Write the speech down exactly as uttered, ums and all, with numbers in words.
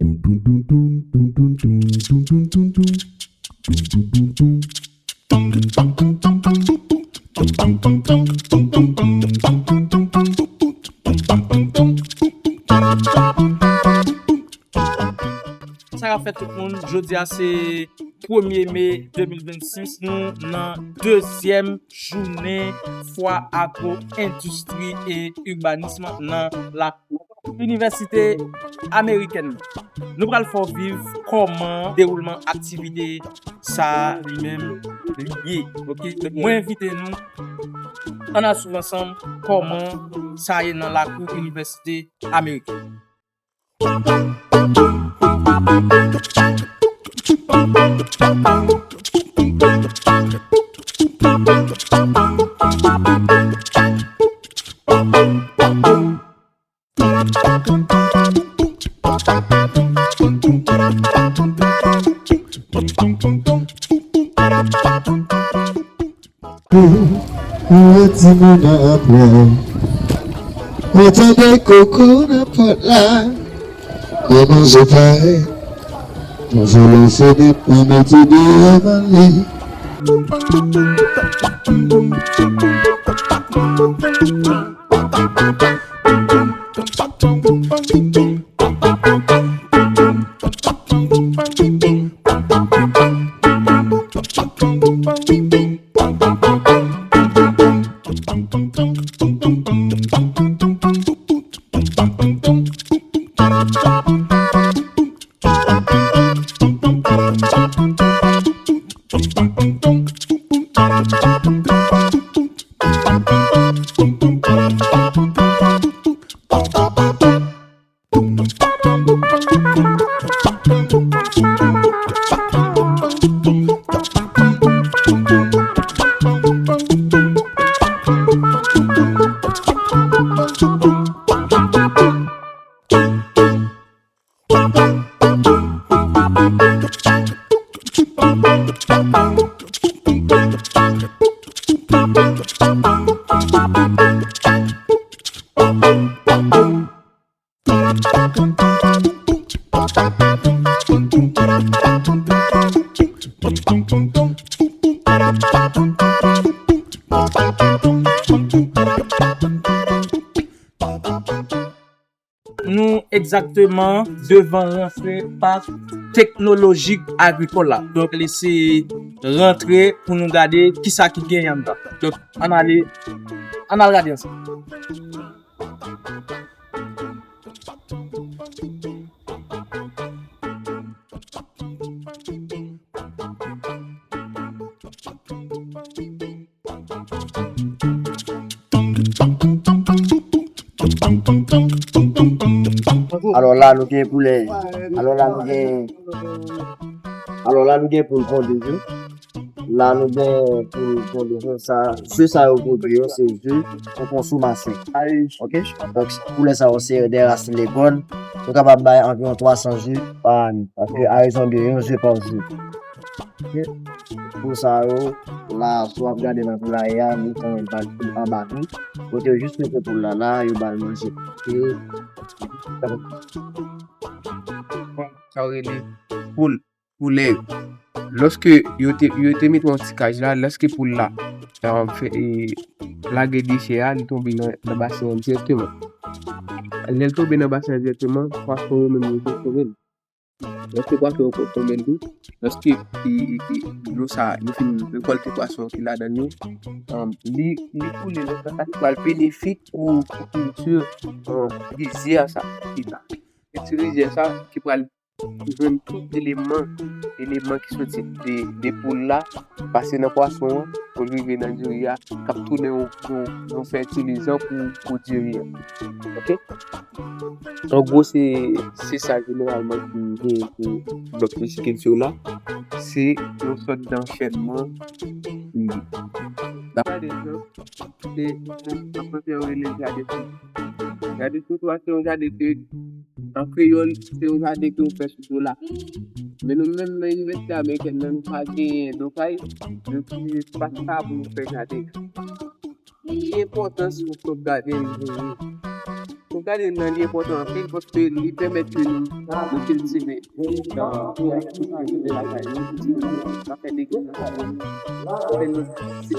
Sa k ap fèt tout moun, jodi a se premye me de mil vennsis, nou nan dezyèm jounen fwa agro endistri e urbanism nan la Inivèsite Amerikèn. Nou pral fè w viv kòman dewoulman aktivite sa a li menm li ye. Oke, donk mwen envite nou, ann al swiv ansanm kòman sa ye nan lakou Inivèsite Amerikèn. Ou wè timoun an ap plè. Ou tande koko nan pòt la. Kòman zòt la ye? Mwen vole se de pwen mete deyò m ale. Nou egzakteman devan rantre pak teknolojik agrikòl la. Donk, li se rantre pou nou gade kisa ki genyen anndan. Donk, ann ale, ann al gade ansanm. Alò la, nou gen poulè. Alò la, nou gen, alò la, nou gen poul pondeuse. La, nou gen poul pondeuse. Sa, ze sa yo pwodui yo, se ze pou konsoumasyon. Oke? Donk, poulè sa yo, se de ras Leghorn. Yo kapab bay anviwon twa san ze pa ane. Paske a rezon de yon ze pa jou. Oke? Poul sa yo, la, si w ap gade nan poulaye a, nou konn ba l anba tou. Kote yo jis mete poul la la, yo ba l manje. E, sa yo rele poul, poulè yo. Lòske yo te, yo te mete yon ti kaj la, lòske poul la, um, fè, e, lage dechè a, li tonbe nan, nan basen an dirèkteman. Lè l tonbe nan basen an dirèkteman, pwason yo menm yo konsome l. Lòske pwason yo konsome l tou, lòske, e, e, e, dlo sa, yo fin rekòlte pwason ki ladan l yo, um, li, li koule nan sa ki pral benefik pou, pou kilti, um, rizyè sa ki la. Kilti rizyè sa ki pral jwenn tout eleman, eleman ki soti de, de poul la, pase nan pwason an, pou l rive nan diri a, k ap tounen yon, yon, yon fètilizan pou, pou diri a. Oke? An gwo, se, se sa jeneralman ki gen pou blòk pisikilti la. Se yon sòt danchènman li ye. Gade sa, se, se, anfranse yo rele l jaden. Jaden sou twa, se yon jaden ke, an kreyòl, se yon jaden ke w fè sou tò la. Men nou menm nan Inivèsite Amerikèn nan, nou pa genyen. Donk, ay, nou itilize espas sa pou nou fè jaden. Ki enpòtans yon sòt jaden li genyen? Yon Gade nan li enpòtan anpil paske li pèmèt ke nou, nou kiltive nan, nan fè legim nan kay nou, fè nou se